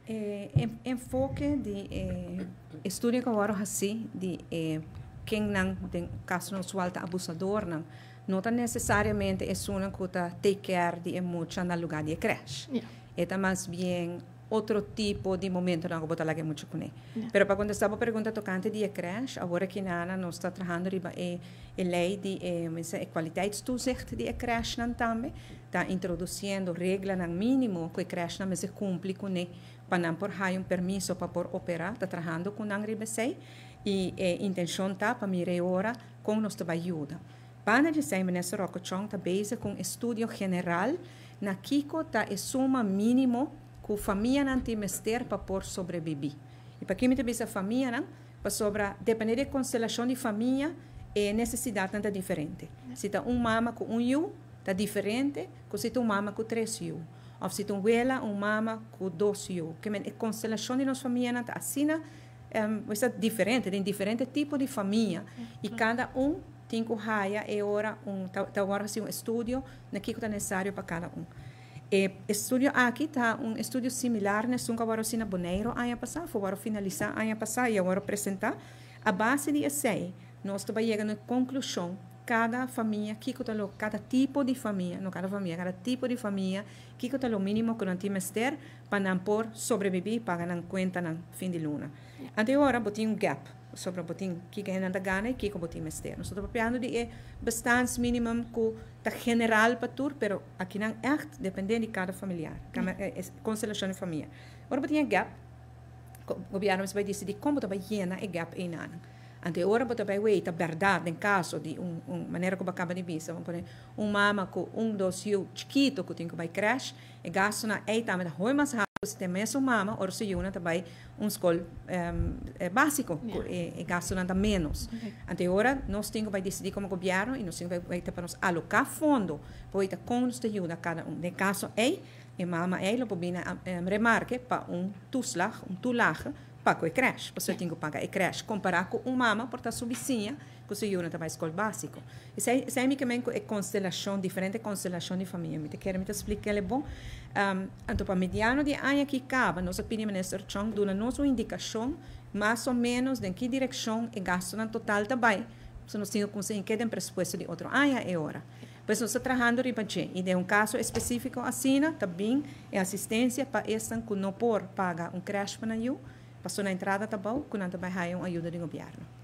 E enfoke di estudio ku awor hasi di kennan den kaso usual ta abusadornan no ta nesesariamente esunnan ku ta take care di e mucha na lugá di crèche. E ta mas bien otro tipo di momentonan ku bo ta laga mucha kuné. Pero pa kontestá e pregunta tokante di crèche, awor aki nos ta trahando riba e lei di e kwaliteitstoezicht di crèchenan tambe, ta introdusiendo reglanan mínimo ku e crèchenan mester kumpli kuné pa nan por haya un permiso pa por operá, ta trahando ku nan riba esei i e intenshon ta pa mira ora kon nos ta yuda. Banda di esei, minister Rocco Chong ta bezig ku un estudio general na kiko ta e suma mínimo ku famianan tin mester pa por sobrebibí. I pa ki mi ta bisa famianan? Pasobra dependé di konstelashon di famia, e nesesidatnan ta diferente. Si ta un mama ku un yu, ta diferente ku si ta un mama ku tres yu. Òf si ta un wela, un mama ku dos yu. Ke men e konstelashon di nos famianan ta asina ta diferente, tin diferente tipo di famia. I kada un tin ku haya e ora un ta awor hasi un estudio na kiko ta nesesario pa kada un. E estudio aki ta un estudio similar na esun ku awor na Boneiru aña pasá, awor finalisá aña pasá i awor presentá. A base di esei, nos ta yega na konklushon kada famia, kiko ta lo, kada tipo di famia, no kada famia, kada tipo di famia, kiko ta lo mínimo ku nan tin mester pa nan por sobrebibí, paga nan kuentanan fin di luna. Anto ora bo tin un gap sobre bo tin kiko nan ta gana i kiko bo tin mester. Nos ta papiando di e bestaansminimum ku ta general pa tur, pero akinan echt dependé di kada familiar, kada konstelashon di famia. Ora bo tin e gap, gobièrnu bai disidí kon bo ta bai yena e gap einan. Anto ora bo ta bai weta bèrdat den kaso di un manera ku bo kaba di bisa, un mama ku un dos yu chikitu ku tin ku bai crèche, e gastunan ei tambe ta hopi mas haltu si ta e mesun mama ora su yunan ta bai un skol básiko, ku e gastunan ta ménos. Anto ora nos tin ku bai disidí komo gobièrnu i nos tin ku bai pa nos aloká fondo pa weta kon nos ta yuda kada un. Den kaso ei, e mama ei lo por bini remarke pa un toeslag, un toelage pa ku e crèche, pasobra e tin ku paga e crèche kompará ku un mama por ta su bisiña ku su yunan ta bai skol básiko. Esei mi ke men ku e konstelashon, diferente konstelashon di famia. Mi ta kere mi ta splik'é bon. Anto pa mediano di aña aki kaba, nos a pidi minister Chong duna nos un indikashon mas o ménos den ki direkshon e gastunan total ta bai, pasobra nos tin ku kuminsá keda den presupuesto di otro aña e ora. Pues nos ta trahando riba dje. I den un kaso espesífiko asina ta bin e asistensia pa esnan ku no por paga un crèche pa nan yu, pasobra nan entrada ta abou, ku nan ta bai haya un ayuda di gobièrnu.